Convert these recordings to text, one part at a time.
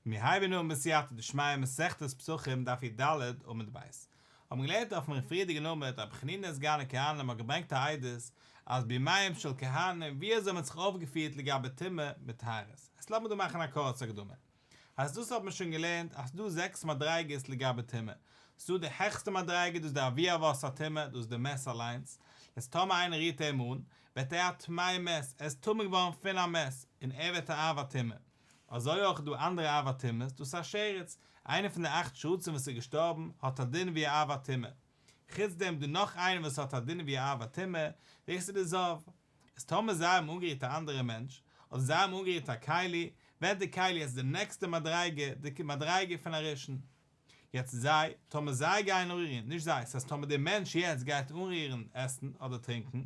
מיר הייבן אן בסייעתא דשמיא מסכת פסחים דף י"ד עמוד ב'. האבן געלערנט אויפן פריערדיגן עמוד רבי חנינא סגן הכהנים האט געברענגט א עדות אז בימיהם של כהנים ווי אזוי מען האט זיך אויפגעפירט לגבי טומאה מיט טהרות. איז לאמיר דא מאכן א קורצע הקדמה. אז דאס האט מען שוין געלערנט אז ס'דא זעקס מדריגות לגבי טומאה. ס'דא די העכסטע מדריגה דאס איז די אבי אבות הטומאה דאס איז די מת אליינס. יעצט טאמער איינער רירט אים אן ווערט ער א טמא מת, ער איז טמא געווארן פון א מת, און ער ווערט א אב הטומאה. אזוי אויך איז דא אנדערע אב הטומאות, דאס איז א שרץ, איינער פון די אכט שרצים וואס איז געשטארבן, האט א דין ווי א אב הטומאה. חוץ דעם איז דא נאך איינער וואס האט א דין ווי א אב הטומאה, דאס איז די זב. איז טאמער זיי האבן אנגערירט א אנדערע מענטש, אדער זיי האבן אנגערירט א כלי, ווערט די כלי יעצט די נעקסטע מדריגה, די מדריגה פון א ראשון. יעצט זיי, טאמער זיי גייען אנרירן, נישט זיי, ס'הייסט טאמער דער מענטש יעצט גייט אנרירן עסן אדער טרינקן,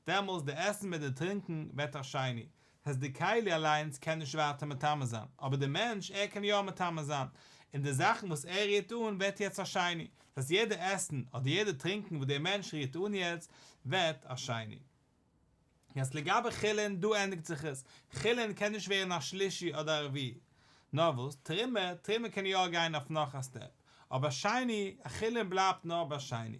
דעמאלס די עסן מיט די טרינקן ווערט א שני, ס'הייסט די כלי אליינס קען נישט ווייטער מטמא זיין, אבער די מענטש ער קען יא מטמא זיין, און די זאכן וואס ער רירט אן ווערט יעצט א שני, ס'הייסט יעדע עסן אדער יעדע טרינקן וואס דער מענטש רירט אן יעצט ווערט א שני. יעצט לגבי חולין, דא ענדיגט זיך עס, חולין קען נישט ווערן א שלישי אדער א רביעי, נאר וואס, תרומה, תרומה קען יא גיין אויף נאך א step, אבער שני, א חולין בלייבט נאר ביי שני.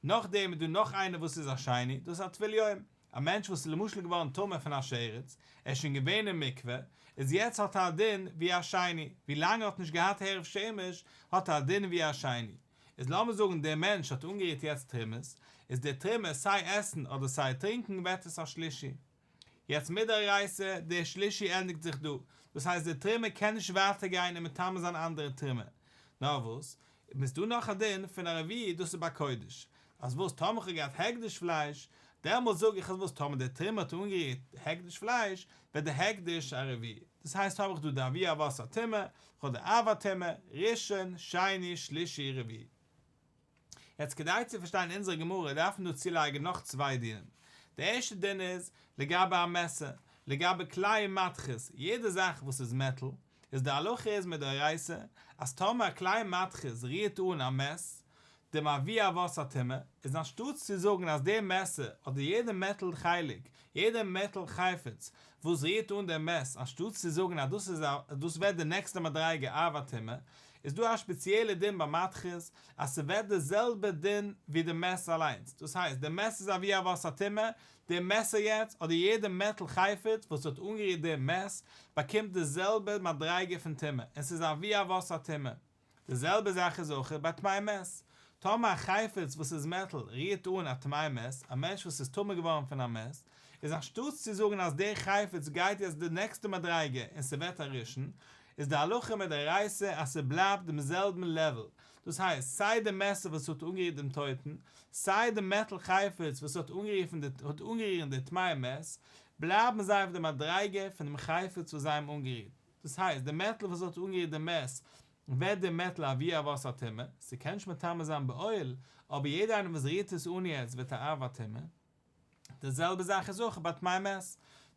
נאכדעם איז דא נאך איינער וואס איז א שני, דאס איז א טבול יום, א מענטש וואס איז למשל געווארן טמא פון א שרץ, ער איז שוין געווען אין מקווה, איז יעצט האט ער א דין ווי א שני, ווי לאנג ער האט נישט געהאט הערב שמש האט ער א דין ווי א שני. איז לאמיר זאגן דער מענטש האט אנגערירט יעצט תרומות, איז די תרומה סיי עסן אדער סיי טרינקן ווערט עס א שלישי. יעצט מדאורייתא, דער שלישי ענדיגט זיך דא, דאס הייסט די תרומה קען נישט ווייטער גיין און מטמא זיין אנדערע תרומה. נאר וואס, איז דא נאך א דין פון א רביעי דאס איז ביי קודש, אז וואס טאמער כ'האב געהאט הקדש פלייש, דעמאלטס זאג איך אז וואס טאמער די תרומה האט אנגערירט הקדש פלייש, ווערט די הקדש א רביעי. דאס הייסט האב איך דא די אבי אבות הטומאה, כ'האב די אב הטומאה, ראשון, שני, שלישי, רביעי. יעצט כדי צו פארשטיין אונזערע גמרא דארף מען דא צולייגן נאך צוויי דינים. די ערשטע דין איז לגבי א מעסער, לגבי כלי מתכות, יעדע זאך וואס איז מעטאל, איז די הלכה איז מדאורייתא אז טאמער א כלי מתכות רירט אן א מת, דעם אבי אבות הטומאה, איז אנשטאטס צו זאגן אז דער מעסער אדער יעדע מעטאל חלק, יעדע מעטאל חפץ וואס רירט אן דעם מת, אנשטאטס צו זאגן אז דאס איז א דאס ווערט די נעקסטע מדריגה אב הטומאה, איז דא א שפעציעלע דין ביי מתכות אז ס'ווערט די זעלבע דין ווי די מת אליינס, דאס הייסט די מת איז אבי אבות הטומאה, די מעסער יעצט, אדער יעדע מעטאל חפץ וואס האט אנגערירט די מת, באקומט די זעלבע מדריגה פון טומאה, און ס'איז אבי אבות הטומאה. די זעלבע זאך איז אויך ביי טמא מת. טאמער א חפץ וואס איז מעטאל רירט אן א טמא מת, א מענטש וואס איז טמא געווארן פון א מת, איז אנשטאטס צו זאגן אז דער חפץ גייט יעצט די נעקסטע מדריגה און ס'ווערט א ראשון, איז די הלכה מדאורייתא אז ס'בלייבט דעם זעלבן level, דאס הייסט, סיי די מעסער וואס האט אנגערירט דעם טויטן, סיי די מעטאל חפץ וואס האט אנגערופן די האט אנגערירן די טמא מת, בלייבן זיי אויף די מדריגה פון דעם חפץ וואס זיי האבן אנגערירט. דאס הייסט, די מעטאל וואס האט אנגערירט די מת, ווערט די מעטאל אבי אבות הטומאה, ס'קען נישט מטמא זיין באוהל, אבער יעדער איינער וואס רירט עס אן יעצט ווערט א אב הטומאה. די זעלבע זאך איז אויך ביי טמא מת.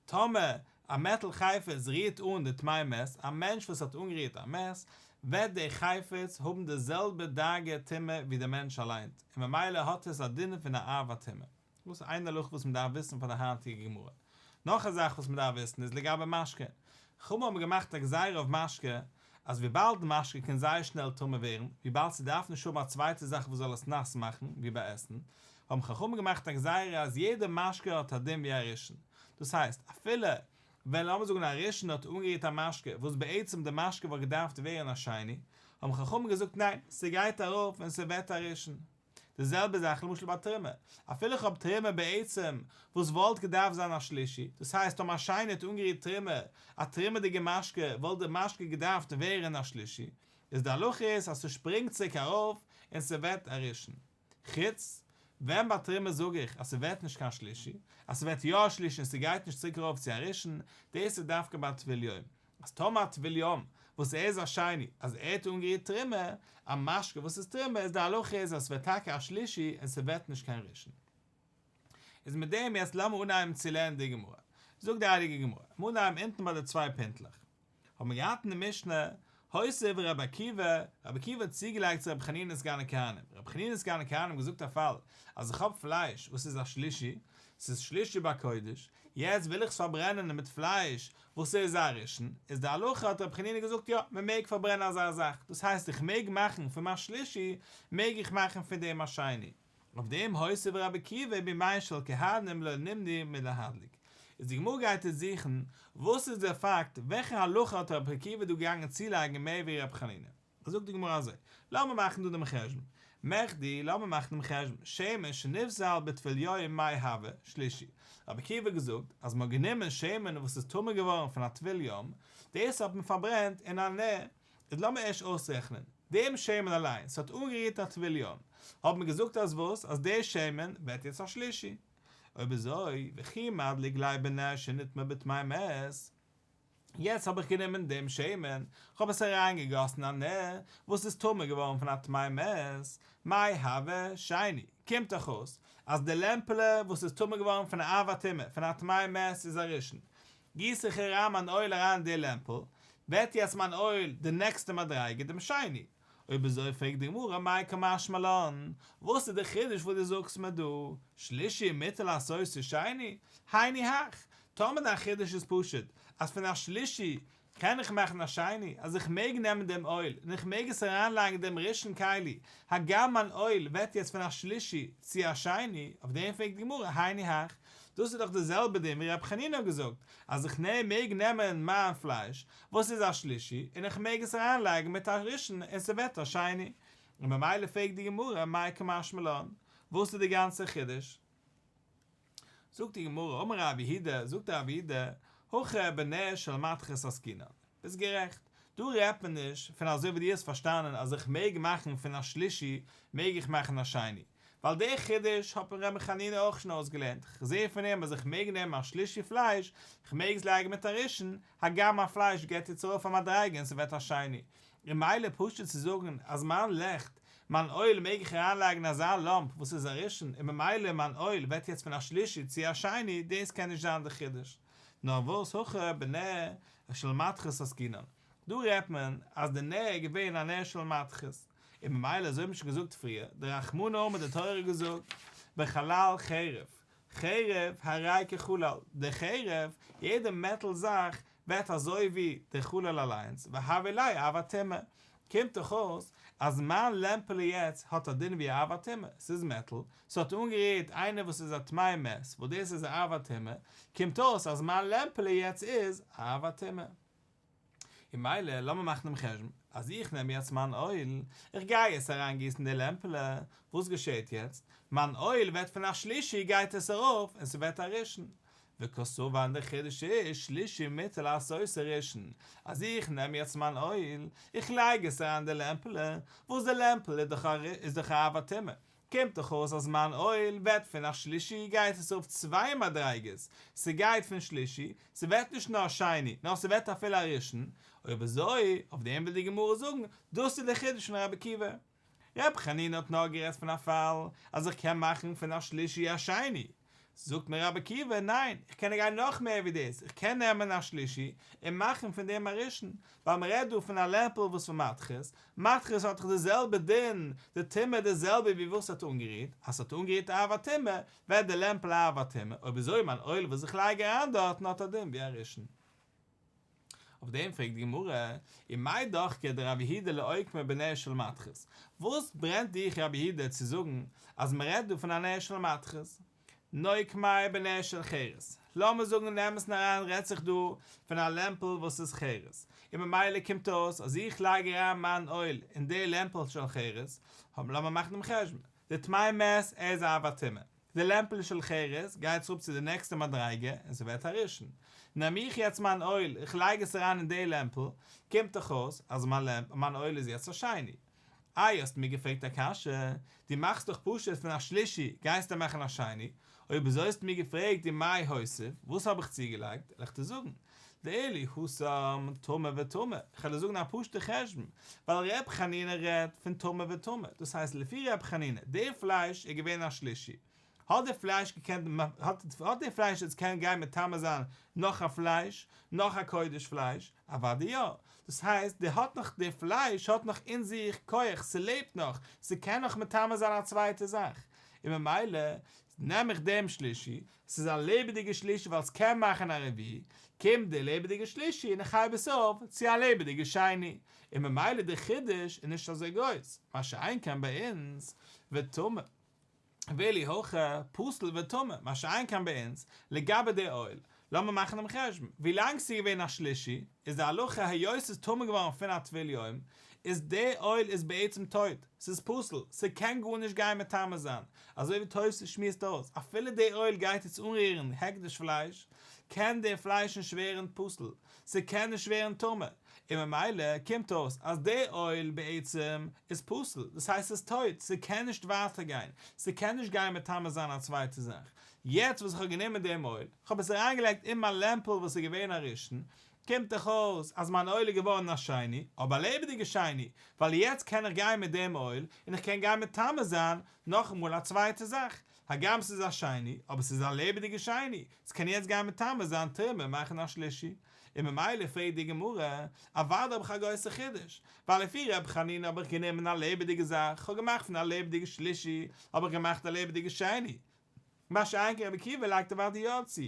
טאמער א מעטאל חפץ רירט אן די טמא מת, א מענטש וואס האט אנגערירט א מת, וועט דער חפץ האבן די זעלבע דרגה טומאה ווי דער מענטש אליין, און ממילא האט עס א דין פון א אב הטומאה. דאס איז איין הלכה וואס מען דארף וויסן פאר די היינטיגע גמרא. נאך א זאך וואס מען דארף וויסן איז לגבי משקה. חכמים האבן געמאכט א גזירה אויף משקה, אז וויבאלד משקה קען זייער שנעל טמא ווערן, וויבאלד ס'דארף נישט האבן א צווייטע זאך וואס זאל עס נאס מאכן, ווי ביי עסן, האבן חכמים געמאכט א גזירה אז יעדע משקה האט א דין ווי א ראשון. דאס הייסט, אפילו ווען לאמיר זאגן א ראשון האט אנגערירט א משקה וואס בעצם די משקה וואלט געדארפט ווערן א שני, האבן חכמים געזאגט ניין, ס'גייט ארויף און ס'ווערט א ראשון. די זעלבע זאך למשל ביי תרומה, אפילו איך האב תרומה בעצם וואס וואלט געדארפט זיין א שלישי, דאס הייסט אויב א שני האט אנגערירט תרומה, א תרומה'דיגע משקה, וואלט די משקה געדארפט ווערן א שלישי, איז די הלכה איז אז ס'שפרינגט צוריק ארויף און ס'ווערט א ראשון. חוץ ווען ביי תרומה זאג איך אז ס'ווערט נישט קיין שלישי, אז ס'ווערט יא א שלישי און ס'גייט נישט צוריק ארויף צו א ראשון, דאס איז דווקא ביי טבול יום. אז טאמער א טבול יום וואס ער איז א שני אז ער האט אנגערירט תרומה, א משקה וואס איז תרומה איז די הלכה איז אז ס'ווערט טאקע א שלישי און ס'ווערט נישט קיין ראשון. איז מיט דעם יעצט לאמיר אנהייבן צו לערנען די גמרא. זאגט די הייליגע גמרא, מיר אנהייבן אונטן ביי די צוויי פינטלעך. האבן מיר געהאט אין די משנה, הוסיף רבי עקיבא, רבי עקיבא האט צוגעלייגט צו רבי חנינא סגן הכהנים, רבי חנינא סגן הכהנים האט געזאגט א פאל אז איך האב פלייש וואס איז א שלישי, ס'איז שלישי בקודש, יעצט וויל איך עס פארברענען מיט פלייש וואס איז א ראשון, איז די הלכה האט רבי חנינא געזאגט יא, מען מעג פארברענען אזא זאך, דאס הייסט איך מעג מאכן פון מיין שלישי מעג איך מאכן פון דעם א שני. אויף דעם הוסיף רבי עקיבא בימיהן של כהנים לא נמנעו מלהדליק. איז די גמרא גייט יעצט זוכן וואס איז דער פאקט, וועלכע הלכה האט רבי עקיבא דא געגאנגען צולייגן מער ווי רבי חנינא. זאגט די גמרא אזוי, לאמיר מאכן דא דעם חשבון, מכדי, לאמיר מאכן דעם חשבון, שמן שנפסל בטבול יום מאי הוי, שלישי. רבי עקיבא האט געזאגט אז מען האט גענומען שמן וואס איז טמא געווארן פון א טבול יום, דאס האט מען פארברענט אין א נר, איז לאמיר ערשט אויסרעכענען, דעם שמן אליין, ס'האט אנגערירט א טבול יום, האט מען געזאגט אז וואס? אז דער שמן ווערט יעצט א שלישי. אויב אזוי, וכי מדליק ליה בנר שנטמא בטמא מת, יעצט האב איך גענומען דעם שמן, כ'האב עס אריינגעגאסן א נר וואס איז טמא געווארן פון א טמא מת, מאי הוי, שני, קומט דאך אויס אז די לעמפעלע וואס איז טמא געווארן פון א אב הטומאה, פון א טמא מת איז א ראשון, גיס איך אריין מיין אויל אריין אין די לעמפל, ווערט יעצט מיין אויל די נעקסטע מדריגה דעם שני. אויב אזוי פרעגט די גמרא מאי קא משמע לן, וואס איז די חידוש וואס דו זאגסט מיר דא, שלישי מותר לעשותו שני, היינו הך, טאמער דיין חידוש איז פשוט אז פון א שלישי קען איך מאכן א שני, אז איך מעג נעמען דעם אויל און איך מעג עס אריינלייגן אין דעם ראשון כלי, הגם מיין אויל ווערט יעצט פון א שלישי צו א שני, אויף דעם פרעגט די גמרא היינו הך, דאס איז דאך די זעלבע דין ווי רבי חנינא האט געזאגט אז איך מעג נעמען מיין פלייש וואס איז א שלישי און איך מעג עס אריינלייגן מיט א ראשון און ס'ווערט א שני, און ממילא פרעגט די גמרא מאי קא משמע לן, וואס איז די גאנצע חידוש? זאגט די גמרא אמר רב יהודה, זאגט רב יהודה, הכא בנר של מתכת עסקינן, ביסט גערעכט, דא רעדט מען נישט פון אזוי ווי דו האסט פארשטאנען אז איך מעג מאכן פון א שלישי מעג איך מאכן א שני, ווייל דער חידוש האט מיר רבי חנינא אויך שוין אויסגעלערנט, כ'זע פון אים אז איך מעג נעמען א שלישי פלייש, כ'מעג עס לייגן מיט א ראשון, הגם מיין פלייש גייט יעצט ארויף א מדריגה און ס'ווערט א שני, און ממילא פשוט צו זאגן אז מיין לעכט, מיין אויל מעג איך אריינלייגן אזא לאמפ וואס איז א ראשון און ממילא מיין אויל ווערט יעצט פון א שלישי צו א שני, דאס קען נישט זיין די חידוש. נאר וואס הכא בנר של מתכת עסקינן, דא רעדט מען אז די נר איז געווען א נר של מתכת, און ממילא אזוי האט מען שוין געזאגט פריער, דרחמנא אמר די תורה האט געזאגט בחלל חרב, חרב הרי כחלל, די חרב, יעדע מעטאל זאך ווערט אזוי ווי די חלל אליינס, והוה ליה אב הטומאה, קומט דאך אויס אז מיין לעמפעלע יעצט האט א דין ווי א אב הטומאה, ס'איז מעטאל, ס'האט אנגערירט איינער וואס איז א טמא מת, וואס דאס איז א אב הטומאה, קומט אויס אז מיין לעמפעלע יעצט איז א אב הטומאה. און ממילא לאמיר מאכן דעם חשבון, אז איך נעם יעצט מיין אויל, איך גיי עס אריינגיסן אין די לעמפעלע, וואס געשעהט יעצט? מיין אויל ווערט פון א שלישי גייט עס ארויף און ס'ווערט א ראשון. וקסבר און דער חידוש איז שלישי מותר לעשותו ראשון, אז איך נעם יעצט מיין אויל, איך לייג עס אריין אין די לעמפעלע, וואס די לעמפעלע איז דאך א אב הטומאה, קומט דאך אויס אז מיין אויל ווערט פון א שלישי גייט עס ארויף צוויי מדריגות, ס'גייט פון שלישי, ס'ווערט נישט נאר שני, נאר ס'ווערט אפילו א ראשון, אויב אזוי, אויף דעם וויל די גמרא זאגן, דאס איז די חידוש פון רבי עקיבא. רבי חנינא האט נאר גערעדט פון א פאל אז איך קען מאכן פון א שלישי א שני, זאגט מיר רבי עקיבא, ניין, איך קען גיין נאך מער ווי דאס, איך קען נעמען א שלישי און מאכן פון דעם א ראשון, ווייל מען רעדט דא פון א לעמפל וואס פון מתכת, מתכת האט דאך די זעלבע דין, די טומאה די זעלבע ווי וואס ס'האט אנגערירט, אז ס'האט אנגערירט אב הטומאה, ווערט די לעמפל א אב הטומאה, אויב אזוי מיין אויל וואס איך לייג אריין דארטן האט א דין ווי א ראשון. אויף דעם פרעגט די גמרא, ומאי דחקיה דרב יהודה לאוקמיה בנר של מתכת, וואס ברענט דיך רב יהודה צו זאגן אז מען רעדט דא פון א נר של מתכת? נוקמיה בנר של חרס, לאמיר זאגן אין אמת'ן אריין רעדט זיך דא פון א לעמפל וואס איז חרס, און ממילא קומט אויס אז איך לייג אריין מיין אויל אין די לעמפל של חרס, לאמיר מאכן דעם חשבון, די טמא מת ער איז א אב הטומאה, די לעמפל של חרס גייט אראפ צו די נעקסטע מדריגה און ס'ווערט א ראשון. נעם איך יעצט מיין אויל איך לייג עס אריין אין די לעמפל, קומט דאך אויס אז מיין לעמפ מיין אויל איז יעצט א שני. איי האסט מיר געפרעגט א קשיא, דו מאכסט דאך פשוט פון א שלישי גייסטו מאכן א שני, אויב אזוי האסטו מיר געפרעגט ומאי הוסיף, וואס האב איך צוגעלייגט, וועל איך דיר זאגן, דאילו התם טמא וטמא, כ'וועל דיר זאגן א פשוט'ע חשבון, ווייל ר' חנינא רעדט פון טמא וטמא, דאס הייסט לפי ר' חנינא, די פלייש איז געווען א שלישי, האט די פלייש געקענט, האט די פלייש יעצט קענען גיין מטמא זיין נאך א פלייש, נאך א קודש פלייש? אוודאי יא, דאס הייסט די האט נאך די פלייש האט נאך אין זיך כח, ס'לעבט נאך, ס'קען נאך מטמא זיין א צווייטע זאך, און ממילא. נעם איך דעם שלישי, ס'איז א לעבעדיגע שלישי ווייל ס'קען מאכן א רביעי, קומט די לעבעדיגע שלישי און איך הייב עס אויף צו א לעבעדיגע שני, און ממילא די חידוש איז נישט אזוי גרויס, מה שאין כן ביי אונז, וטמא. ואילו הכא פסול וטמא, מה שאין כן ביי אונז, לגבי די אויל, לאמיר מאכן דעם חשבון, ווילאנג ס'איז געווען א שלישי, איז די הלכה היות ס'איז טמא געווארן פון א טבול יום, איז די אויל איז בעצם טויט, ס'איז פסול, ס'קען גארנישט גיין מטמא זיין, אזוי ווי תוס' שמועסט אויס, אפילו די אויל גייט יעצט אנרירן הקדש פלייש, קען די פלייש נישט ווערן פסול, ס'קען נישט ווערן טמא, און ממילא קומט אויס אז די אויל בעצם איז פסול, דאס הייסט ס'איז טויט, ס'קען נישט ווייטער גיין, ס'קען נישט גיין מטמא זיין א צווייטע זאך, יעצט וואס איך האב גענומען דעם אויל, כ'האב עס אריינגעלייגט אין מיין לעמפל וואס איז געווען א ראשון, קומט דאך אויס אז מיין אויל איז געווארן א שני, אבער א לעבעדיגע שני, ווייל יעצט קען איך גיין מיט דעם אויל און איך קען גיין מטמא זיין נאכאמאל א צווייטע זאך, הגם ס'איז א שני, אבער ס'איז א לעבעדיגע שני, ס'קען יעצט גיין מטמא זיין תרומה מאכן א שלישי. און ממילא פרעגט די גמרא, אוודאי האב איך א גרויסע חידוש, ווייל לפי ר' חנינא האב איך גענומען א לעבעדיגע זאך, כ'האב געמאכט פון א לעבעדיגע שלישי, האב איך געמאכט א לעבעדיגע שני. מה שאין כן רבי עקיבא לייגט אוודאי יא צו.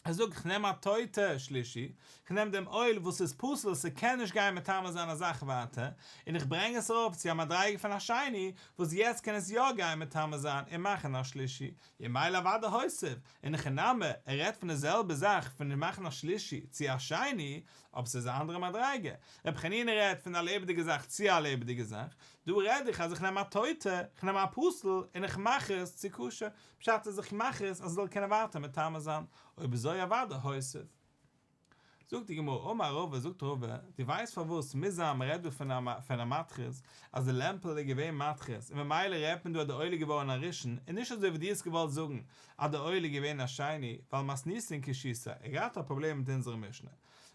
ער זאגט איך נעם א טויטע שלישי, איך נעם דעם אויל וואס איז פסול ס'קען נישט גיין מטמא זיין א זאך ווייטער, און איך ברענג עס ארויף צו א מדריגה פון א שני, וואס יעצט קען עס יא גיין מטמא זיין און מאכן א שלישי, און ממילא אוודאי הוסיף, אין הכי נמי, ער רעדט פון די זעלבע זאך פון מאכן א שלישי צו א שני, אבער ס'איז א אנדערע מדריגה, רבי חנינא רעדט פון א לעבעדיגע זאך צו א לעבעדיגע זאך, דא רעד איך אז איך נעם א טויטע, איך נעם א פסול און איך מאך עס צו כשר, פשט איז איך מאך עס אז עס זאל קענען ווייטער מטמא זיין, אויב אזוי אוודאי הוסיף. זאגט די גמרא, אמר רבא, זאגט רבא, דו ווייסט פארוואס מוז זיין מען רעדט דא פון א מתכת, אז די לעמפל איז געווען מתכת און ממילא רעדט מען דא אז די אויל איז געווארן א ראשון, און נישט אזוי ווי דו האסט געוואלט זאגן אז די אויל איז געווען א שני, ווייל מתניתין קשיתיה, ער געהאט א פראבלעם מיט אונזערע משנה.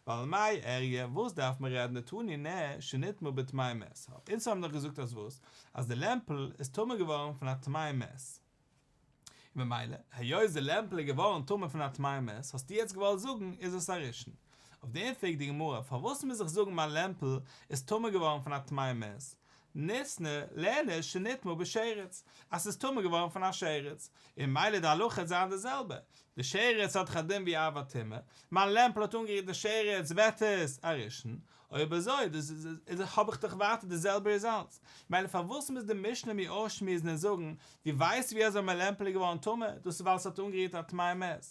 ווייל מאי איריא, וואס דארף מען רעדן דתני נר שנטמא בטמא מת, אונז האבן דאך געזאגט אז וואס? אז די לעמפל איז טמא געווארן פון א טמא מת. און ממילא, היות די לעמפל איז געווארן טמא פון א טמא מת, האסטו יעצט געוואלט זאגן איז עס א ראשון. אויף דעם פרעגט די גמרא, פארוואס מוז איך זאגן מיין לעמפל איז טמא געווארן פון א טמא מת? ניתני, לערן עס שנטמא בשרץ, אז ס'איז טמא געווארן פון א שרץ, און ממילא די הלכה וועט זיין די זעלבע, די שרץ האט דאך א דין ווי אב הטומאה, מיין לעמפל האט אנגערירט די שרץ ווערט עס א ראשון, אויב אזוי איז האב איך דאך ווייטער די זעלבע רעזאלטס, מילא פארוואס מוז די משנה מיר אויסשמועסן און זאגן, דו ווייסט ווי אזוי מיין לעמפל איז געווארן טמא, דאס איז ווייל עס האט אנגערירט א טמא מת,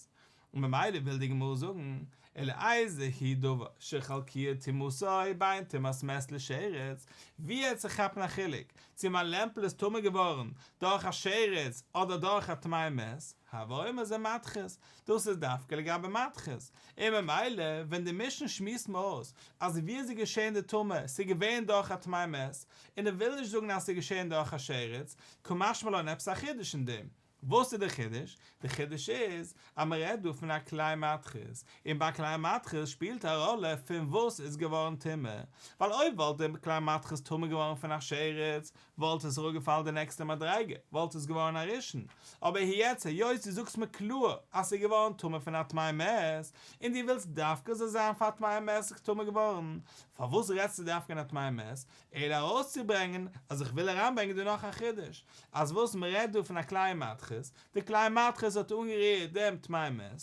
און ממילא וויל די גמרא זאגן, אלא איזה הוא דבר שחלקוה טומאתו בין טומאת מת לשרץ, ווי וועט זיך כאפן א חילוק צו מיין לעמפל איז טמא געווארן דורך א שרץ אדער דורך א טמא מת, הוי אומר זה מתכת, דאס איז דווקא לגבי מתכת, און ממילא ווען די משנה שמועסט מיר אויס אז ווי איז געשען די טומאה, ס'איז געווען דורך א טמא מת, און ער וויל נישט זאגן אז ס'איז געשען דורך א שרץ, קא משמע לן עפעס א חידוש אין דעם. וואס איז די חידוש? די חידוש איז אז מען רעדט דא פון א כלי מתכות, און ביי כלי מתכות שפילט א ראלע פון וואס איז געווארן טמא, ווייל אויב וואלט די כלי מתכות טמא געווארן פון א שרץ, וואלט עס אראפגעפאלן די נעקסטע מדריגה, וואלט עס געווארן א ראשון, אבער יעצט היות דו זאגסט מיר קלאר אז ס'איז געווארן טמא פון א טמא מת, און דו ווילסט דווקא זאל זיין פאר טמא מת איז טמא געווארן, פארוואס רעדסטו דווקא אין א טמא מת? אלא ארויסצוברענגען אז איך וויל אריינברענגען דא נאך א חידוש, אז וואס מ'רעדט דא פון א כלי מתכות, די כלי מתכות האט אנגערירט דעם טמא מת,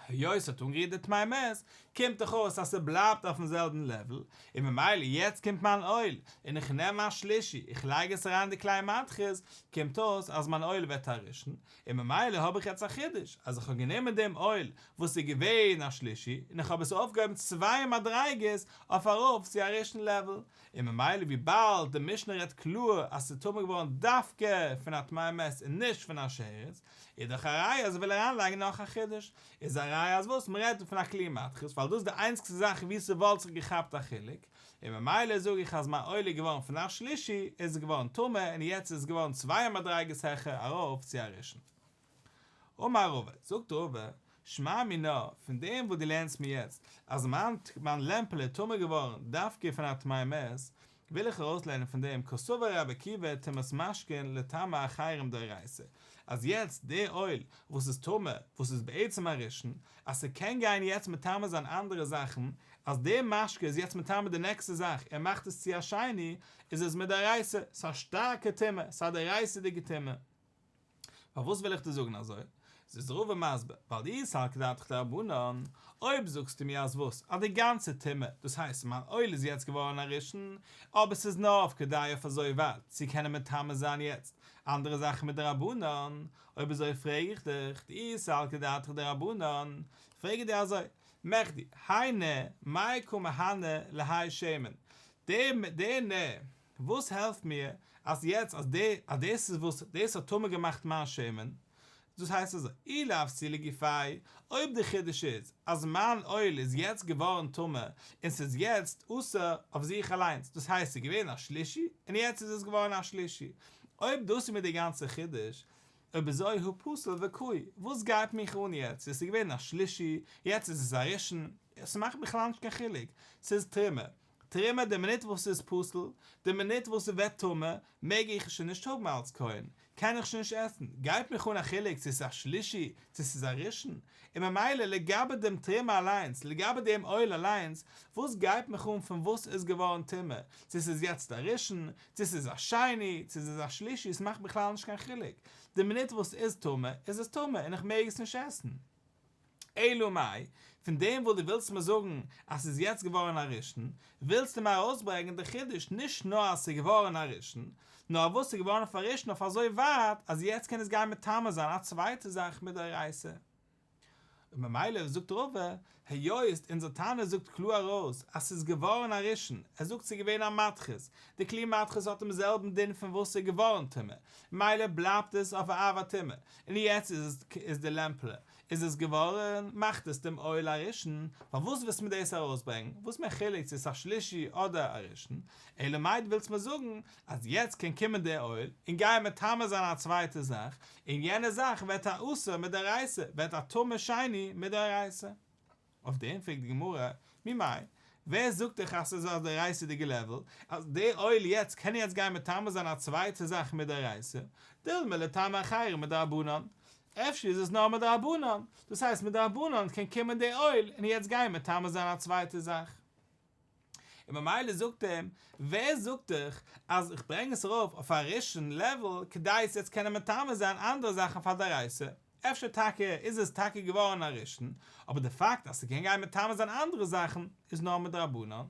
היות ס'האט אנגערירט די טמא מת, קומט דאך אויס אז ס'בלייבט אויפן זעלבן לעוול, און ממילא יעצט קומט מיין אויל, און איך נעם מיין שלישי, איך לייג עס אריין אין די כלי מתכות, קומט אויס אז מיין אויל ווערט א ראשון, און ממילא האב איך יעצט א חידוש, אז איך האב גענומען דעם אויל וואס איז געווען א שלישי, און איך האב עס אויפגעהויבן צוויי מדריגות אויף ארויף צו א ראשון לעוול, און ממילא וויבאלד די משנה רעדט קלאר אז ס'איז טמא געווארן דווקא פון א טמא מת און נישט פון א שרץ, איז דאך א ראיה אז ער וויל אריינלייגן נאך א חידוש, איז א ראיה אז וואס? מ'רעדט דא פון א כלי מתכות, ווייל דאס איז די איינציגסטע זאך וואו ס'וואלט זיך געכאפט א חילוק, און ממילא זאג איך אז מיין אויל איז געווארן פון א שלישי איז עס געווארן טמא און יעצט איז עס געווארן צוויי מדריגות העכער ארויף צו א ראשון. אמר רבא, זאגט רבא, שמע מינה, פון דעם וואס דו לערנסט מיר יעצט אז מיין מיין לעמפל איז טמא געווארן דווקא פון א טמא מת, וויל איך ארויסלערנען פון דעם קסבר רבי עקיבא טומאת משקין לטמא אחרים דאורייתא, אז יעצט די אויל וואס איז טמא, וואס איז בעצם א ראשון, אז ס'קען גיין יעצט מטמא זיין אנדערע זאכן, אז די משקה איז יעצט מטמא די נעקסטע זאך און מאכט עס צו א שני, איז עס מדאורייתא, ס'איז א שטארקע טומאה, ס'איז א דאורייתא'דיגע טומאה. פארוואס וויל איך דיר זאגן אזוי? איז רבא מסביר, ווייל דאי סלקא דעתך דרבנן, אויב זאגסטו מיר אז וואס? אז די גאנצע טומאה, דאס הייסט מיין אויל איז יעצט געווארן א ראשון, אבער ס'איז נאר אויף כדי אויף אזוי ווייט צו קענען מטמא זיין יעצט אנדערע זאכן מדרבנן, אויב אזוי פרעג איך דיך, דאי סלקא דעתך דרבנן, פרעג איך דיר אזוי, מכדי, האי נר, מאי קא מהני להאי שמן, דער נר, וואס העלפט מיר אז יעצט אז די אז דאס איז וואס דאס האט טמא געמאכט מיין שמן, דאס הייסט אזוי, אי לאו פסולי גופיה, אויב די חידוש איז אז מיין אויל איז יעצט געווארן טמא און ס'איז יעצט אסור אויף זיך אליינס, דאס הייסט ס'איז געווען א שלישי און יעצט איז עס געווארן א שלישי, אויב דאס איז מיר די גאנצע חידוש, אויב אזוי הא פסיל וקאי, וואס גייט מיך אן יעצט צו עס איז געווען א שלישי, יעצט איז עס א ראשון, ס'מאכט בכלל נישט קיין חילוק, ס'איז תרומה, תרומה די מינוט וואס ס'איז פסול, די מינוט וואס ס'ווערט טמא, מעג איך עס שוין נישט האבן אלץ כהן, קען איך שוין נישט עסן, גייט מיך אן א חילוק צו ס'איז א שלישי צו ס'איז א ראשון, און ממילא לגבי דעם תרומה אליינס, לגבי דעם אויל אליינס, וואס גייט מיך אן פון וואס איז געווארן טמא, צו ס'איז יעצט א ראשון, צו ס'איז א שני, צו ס'איז א שלישי, ס'מאכט בכלל נישט קיין חילוק, די מינוט וואס ס'איז טמא, איז עס טמא און איך מעג עס נישט עסן. אלא מאי, פון דעם וואס דו ווילסט מיר זאגן אז ס'איז יעצט געווארן א ראשון, ווילסטו מיר ארויסברענגען די חידוש נישט נאר אז ס'איז געווארן א ראשון, נאר וואס ס'איז געווארן אויף א ראשון אויף אזוי ווייט אז יעצט קען עס גיין מטמא זיין א צווייטע זאך מדאורייתא. און ממילא זאגט רבא, היות אונזער תנא זאגט קלאר ארויס אז ס'איז געווארן א ראשון, ער זאגט ס'איז געווען א מתכת, די כלי מתכות האט דעם זעלבן דין פון וואס ס'איז געווארן טמא, ממילא בלייבט עס אויף א אב הטומאה, און יעצט איז איז די לעמפעלע איז עס געווארן, מאכט עס דעם אויל א ראשון, פארוואס ווילסטו מיר דאס ארויסברענגן, וואס מיר חילוק צו עס איז א שלישי אדער א ראשון, אלא מאי דו ווילסט מיר זאגן אז יעצט קען קומען דער אויל און גיין מטמא זיין א צווייטע זאך, און יענע זאך ווערט א אסור מדאורייתא, ווערט א טמא שני מדאורייתא. אויף דעם פרעגט די גמרא, ממאי, ווער זאגט דיך אז ס'איז א דאורייתא'דיגע לעוועל, אז די אויל יעצט קען יעצט גיין מטמא זיין א צווייטע זאך מדאורייתא, דילמא לטמא אחרים מדרבנן, אפשר איז עס נאר מדרבנן, דאס הייסט מדרבנן קען קומען די אויל און יעצט גיין מטמא זיין א צווייטע זאך. און ממילא זאגט אים, ווער זאגט דיך אז איך ברענג עס ארויף אויף א ראשון לעוועל כדי עס יעצט קענען מטמא זיין אנדערע זאכן פאר דאורייתא, אפשר טאקע איז עס טאקע געווארן א ראשון, אבער די פאקט אז ס'קען גיין מטמא זיין אנדערע זאכן איז נאר מדרבנן.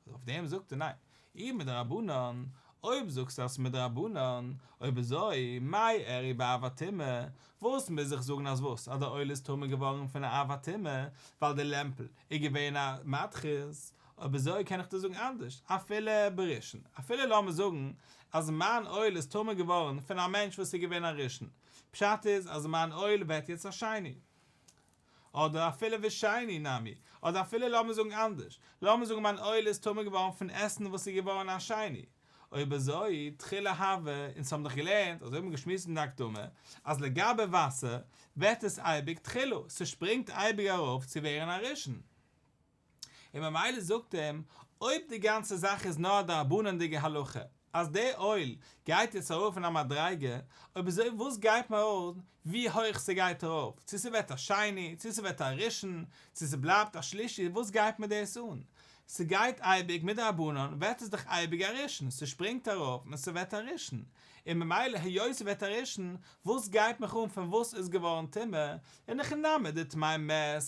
אז אויף דעם זאגט ער ניין, אי מדרבנן, אויב זאגסטו אז ס'איז מדרבנן, אויב אזוי, מאי איריא באב הטומאה, וואס מוז איך זאגן אז וואס, אז די אויל איז טמא געווארן פון א אב הטומאה, ווייל די לעמפל איז געווען א מתכת, אויב אזוי קען איך דיר זאגן אנדערש, אפילו בראשון, אפילו לאמיר זאגן אז מיין אויל איז טמא געווארן פון א מענטש וואס איז געווען א ראשון, פשט איז אז מיין אויל ווערט יעצט א שני. אדער אפילו ושני נמי, אדער אפילו לאמיר זאגן אנדערש, לאמיר זאגן מיין אויל איז טמא געווארן פון עסן וואס איז געווארן א שני, אויב אזוי, תחילה הוי, אונז האבן דאך געלערנט, אזוי האט מען געשמועסט אין די הקדמה, אז לגבי וואסער, ווערט עס אייביג תחילה, ס'שפרינגט אייביג ארויף צו ווערן א ראשון. און ממילא זאגט אים, אויב די גאנצע זאך איז נאר א דרבנן'דיגע הלכה, אז די אויל גייט יעצט ארויף אין א מדריגה, אויב אזוי וואס גייט מיר אן ווי הויך ס'גייט ארויף, צו ס'ווערט א שני, צו ס'ווערט א ראשון, צו ס'בלייבט א שלישי, וואס גייט מיר דאס אן? ס'גייט אייביג מדרבנן ווערט עס דאך אייביג א ראשון, ס'שפרינגט ארויף און ס'ווערט א ראשון, און ממילא היות ס'ווערט א ראשון, וואס גייט מיך אן פון וואס איז געווארן טמא, אין הכי נמי דטמא מת,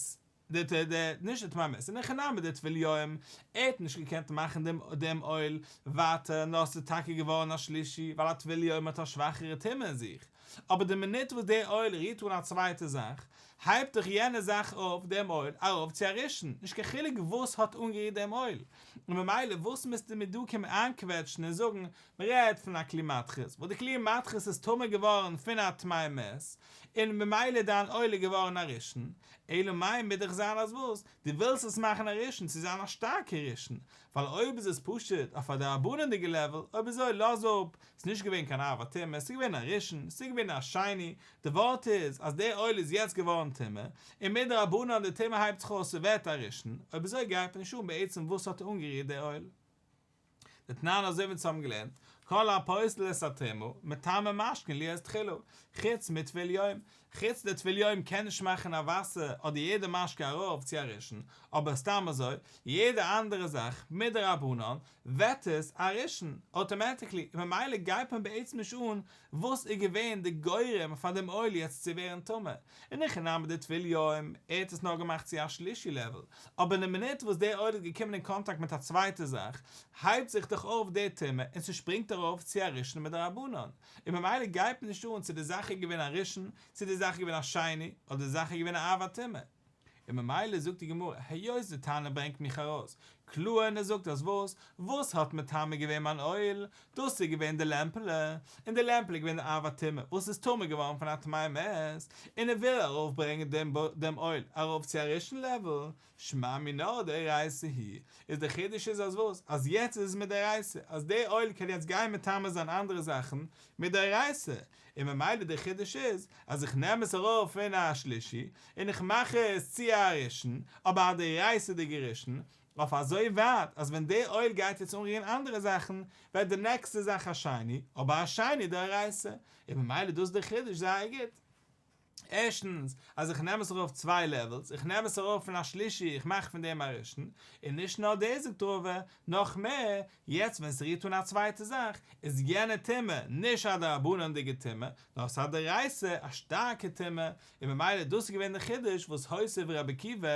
די די די נישט די טמא מת, אין הכי נמי דטבול יום, ער האט נישט געקענט מאכן דעם דעם אויל ווייטער נאר ס'איז טאקע געווארן א שלישי ווייל א טבול יום האט א שוואכערע טומאה אין זיך, אבער די מינוט וואס דער אויל רירט אן א צווייטע זאך, הייבט דאך יענע זאך אויף דעם אויל ארויף צו א ראשון, נישט קיין חילוק וואס האט אנגערירט דעם אויל, און ממילא וואס מוזטו מיר דא קומען איינקוועטשן און זאגן מ'רעדט פון א כלי מתכות, וואס די כלי מתכות איז טמא געווארן פון א טמא מת, און ממילא דיין אויל איז געווארן א ראשון, אלא מאי מוז דאך זיין אז וואס? דו ווילסט עס מאכן א ראשון צו זיין א שטארקע ראשון, ווייל אויב איז עס פשוט אויף א דרבנן'דיגע לעוועל, אויב אזוי לאז אפ, ס'איז נישט געווען קיין אב הטומאה, ס'איז געווען א ראשון, ס'איז געווען א שני, די ווארט איז אז דער אויל איז יעצט געווארן טמא, און מדרבנן די טומאה הייבט זיך אויס ס'ווערט א ראשון, אויב אזוי גייט מיר נישט אן בעצם וואס האט אנגערירט דער אויל. דתנן אזוי ווי אונז האבן געלערנט, כל הפוסל את התרומה, מטמא משקין להיות תחילה, חוץ מטבול יום, חוץ די טבול יום קען נישט מאכן א וואסער אדער יעדע משקה ארויף צו א ראשון, אבער סתם אזוי, יעדע אנדערע זאך מדרבנן ווערט עס א ראשון אוטאמעטיקלי, און ממילא גייט מען בעצם נישט אן וואס איז געווען די גורם פאר דעם אויל יעצט צו ווערן טמא, אין הכי נמי די טבול יום, ער האט עס נאר געמאכט צו א שלישי לעוועל, אבער אין די מינוט וואס די אויל איז געקומען אין קאנטאקט מיט א צווייטע זאך, הייבט זיך דאך אויף די טומאה און ס'שפרינגט ארויף צו א ראשון מדרבנן, און ממילא גייט מען נישט אן צו די זאך איז געווען א ראשון, צו די זאך איז געווען א שני, אדער די זאך איז געווען א אב הטומאה. און ממילא זאגט די גמרא, היות די תנא ברענגט מיך ארויס קלאר און ער זאגט אז וואס, וואס האט מטמא געווען מיין אויל, דאס איז געווען די לעמפעלע, און די לעמפעלע איז געווען די אב הטומאה וואס איז טמא געווארן פון א טמא מת, און ער וויל ארויף ברענגען דעם דעם אויל ארויף צו א ראשון לעוועל, שמע מינה דאורייתא היא, איז די חידוש איז אז וואס, אז יעצט איז עס מדאורייתא, אז די אויל קען יעצט גיין מטמא זיין אנדערע זאכן מדאורייתא, און ממילא די חידוש איז אז איך נעם עס ארויף פון א שלישי און איך מאך עס צו א ראשון, אבער א דאורייתא'דיגע ראשון, אויף אזוי ווייט אז ווען די אויל גייט יעצט אנרירן אנדערע זאכן ווערט די נעקסטע זאך א שני, אבער א שני דאורייתא, און ממילא דאס איז די חידוש זייער גוט. ערשטנס, אז איך נעם עס ארויף צוויי לעוועלס, איך נעם עס ארויף פון א שלישי, איך מאך פון דעם א ראשון, און נישט נאר דאס זאגט רבא, נאך מער, יעצט ווען ס'רירט אן א צווייטע זאך, איז יענע טומאה נישט א דרבנן'דיגע טומאה, נאר ס'איז א דאורייתא, א שטארקע טומאה, און ממילא דאס איז געווען די חידוש וואס הוסיף רבי עקיבא.